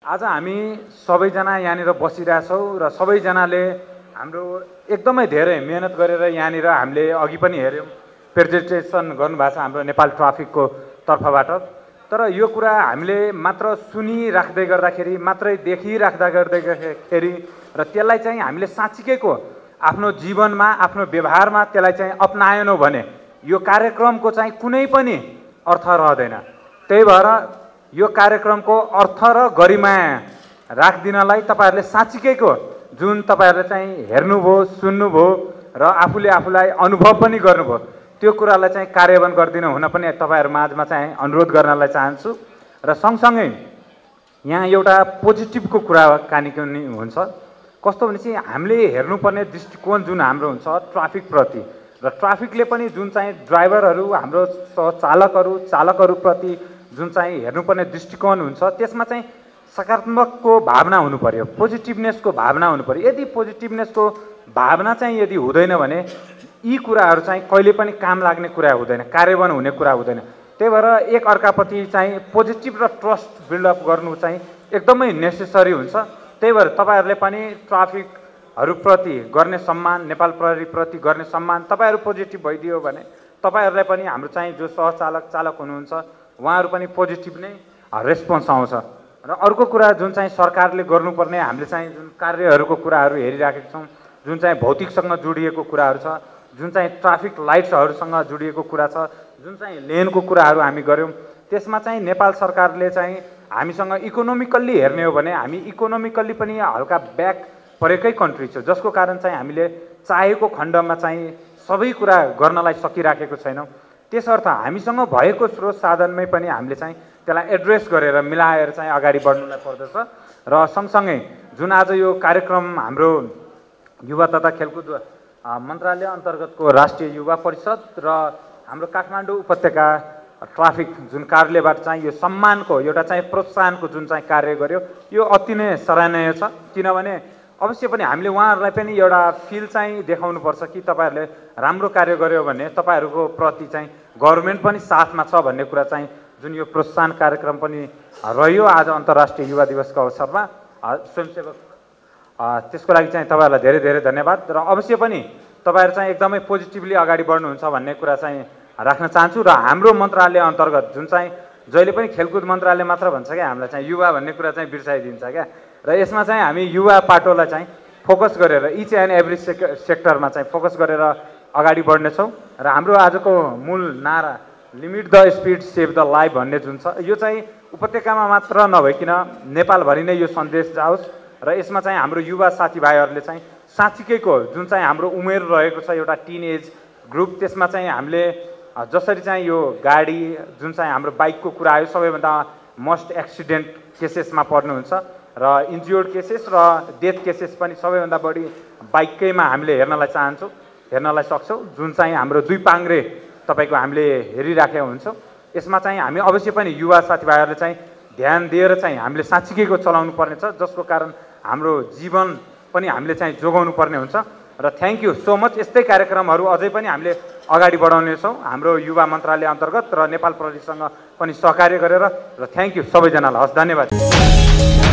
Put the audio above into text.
आज हामी सबैजना यहाँनिर बसिरहेछौँ र सबैजनाले हाम्रो एकदमै धेरै मेहनत गरेर यहाँनिर हामीले अघि पनि हेऱ्यौँ प्रेजेन्टेसन गर्नुभएको छ हाम्रो नेपाल ट्राफिकको तर्फबाट। तर यो कुरा हामीले मात्र सुनिराख्दै गर्दाखेरि मात्रै देखिराख्दा गर्दाखेरि र त्यसलाई चाहिँ हामीले साँच्चीकैको आफ्नो जीवनमा आफ्नो व्यवहारमा त्यसलाई चाहिँ अपनाएनौँ भने यो कार्यक्रमको चाहिँ कुनै पनि अर्थ रहँदैन। त्यही भएर यो कार्यक्रमको अर्थ र गरिमा राखिदिनलाई तपाईँहरूले साँच्चीकैको जुन तपाईँहरूले चाहिँ हेर्नुभयो सुन्नुभयो र आफूले आफूलाई अनुभव पनि गर्नुभयो त्यो कुरालाई चाहिँ कार्यान्वयन गरिदिनु हुन पनि तपाईँहरू माझमा चाहिँ अनुरोध गर्नलाई चाहन्छु। र सँगसँगै यहाँ एउटा पोजिटिभको कुराकानी पनि हुन्छ। कस्तो भने चाहिँ हामीले हेर्नुपर्ने दृष्टिकोण जुन हाम्रो हुन्छ ट्राफिकप्रति र ट्राफिकले पनि जुन चाहिँ ड्राइभरहरू हाम्रो चालकहरूप्रति जुन चाहिँ हेर्नुपर्ने दृष्टिकोण हुन्छ त्यसमा चाहिँ सकारात्मकको भावना हुनु पर्यो, पोजिटिभनेसको भावना हुनु पर्यो। यदि पोजिटिभनेसको भावना चाहिँ यदि हुँदैन भने यी कुराहरू चाहिँ कहिले पनि काम लाग्ने कुरा हुँदैन, कार्यान्वयन हुने कुरा हुँदैन। त्यही भएर एक अर्काप्रति चाहिँ पोजिटिभ र ट्रस्ट बिल्डअप गर्नु चाहिँ एकदमै नेसेसरी हुन्छ। त्यही भएर तपाईँहरूले पनि ट्राफिकहरूप्रति गर्ने सम्मान, नेपाल प्रहरीप्रति गर्ने सम्मान तपाईँहरू पोजिटिभ भइदियो भने तपाईँहरूलाई पनि हाम्रो चाहिँ जो चालक हुनुहुन्छ उहाँहरू पनि पोजिटिभ नै रेस्पोन्स आउँछ। र अर्को कुरा जुन चाहिँ सरकारले गर्नुपर्ने हामीले चाहिँ जुन कार्यहरूको कुराहरू हेरिराखेका छौँ, जुन चाहिँ भौतिकसँग जोडिएको कुराहरू छ, जुन चाहिँ ट्राफिक लाइट्सहरूसँग जोडिएको कुरा छ, जुन चाहिँ लेनको कुराहरू हामी गऱ्यौँ, त्यसमा चाहिँ नेपाल सरकारले चाहिँ हामीसँग इकोनोमिकल्ली हेर्ने हो भने हामी इकोनोमिकल्ली पनि हल्का ब्याक परेकै कन्ट्री छ, जसको कारण चाहिँ हामीले चाहेको खण्डमा चाहिँ सबै कुरा गर्नलाई सकिराखेको छैनौँ। त्यसर्थ हामीसँग भएको स्रोत साधनमै पनि हामीले चाहिँ त्यसलाई एड्रेस गरेर मिलाएर चाहिँ अगाडि बढ्नुलाई पर्दछ। र सँगसँगै जुन आज यो कार्यक्रम हाम्रो युवा तथा खेलकुद मन्त्रालय अन्तर्गतको राष्ट्रिय युवा परिषद र हाम्रो काठमाडौँ उपत्यका ट्राफिक जुन कार्यालयबाट चाहिँ यो सम्मानको एउटा चाहिँ प्रोत्साहनको जुन चाहिँ कार्य गर्यो यो अति नै सराहनीय छ। किनभने अवश्य पनि हामीले उहाँहरूलाई पनि एउटा फिल चाहिँ देखाउनुपर्छ कि तपाईँहरूले राम्रो कार्य गर्यो भने तपाईँहरूको प्रति चाहिँ गभर्मेन्ट पनि साथमा छ भन्ने कुरा चाहिँ जुन यो प्रोत्साहन कार्यक्रम पनि रह्यो आज अन्तर्राष्ट्रिय युवा दिवसको अवसरमा स्वयंसेवक त्यसको लागि चाहिँ तपाईँहरूलाई धेरै धेरै धन्यवाद। र अवश्य पनि तपाईँहरू चाहिँ एकदमै पोजिटिभली अगाडि बढ्नुहुन्छ भन्ने कुरा चाहिँ राख्न चाहन्छु। र हाम्रो मन्त्रालय अन्तर्गत जुन चाहिँ जहिले पनि खेलकुद मन्त्रालय मात्र भन्छ क्या, हामीलाई चाहिँ युवा भन्ने कुरा चाहिँ बिर्साइदिन्छ क्या। र यसमा चाहिँ हामी युवा पाटोलाई चाहिँ फोकस गरेर इच एन्ड एभ्री सेक्टरमा चाहिँ फोकस गरेर अगाडि बढ्नेछौँ। र हाम्रो आजको मूल नारा limit the speed save the life भन्ने जुन छ यो चाहिँ उपत्यकामा मात्र नभइकन नेपालभरि नै यो सन्देश जाओस्। र यसमा चाहिँ हाम्रो युवा साथीभाइहरूले चाहिँ साँच्चीकैको जुन चाहिँ हाम्रो उमेर रहेको छ एउटा टिन एज ग्रुप, त्यसमा चाहिँ हामीले जसरी चाहिँ यो गाडी जुन चाहिँ हाम्रो बाइकको कुरा आयो सबैभन्दा मोस्ट एक्सिडेन्ट केसेसमा पर्नुहुन्छ र इन्ज्योर्ड केसेस र डेथ केसेस पनि सबैभन्दा बढी बाइकैमा हामीले हेर्नलाई सक्छौँ। जुन चाहिँ हाम्रो दुई पाङ्ग्रे तपाईँको हामीले हेरिराखेका हुन्छौँ। यसमा चाहिँ हामी अवश्य पनि युवा साथीभाइहरूले चाहिँ ध्यान दिएर चाहिँ हामीले साँच्चीकैको चलाउनु पर्नेछ, जसको कारण हाम्रो जीवन पनि हामीले चाहिँ जोगाउनु पर्ने हुन्छ। र थ्याङ्क यू सो मच। यस्तै कार्यक्रमहरू अझै पनि हामीले अगाडि बढाउनेछौँ हाम्रो युवा मन्त्रालय अन्तर्गत र नेपाल प्रहरीसँग पनि सहकार्य गरेर। र थ्याङ्क यू सबैजनालाई, हस्, धन्यवाद।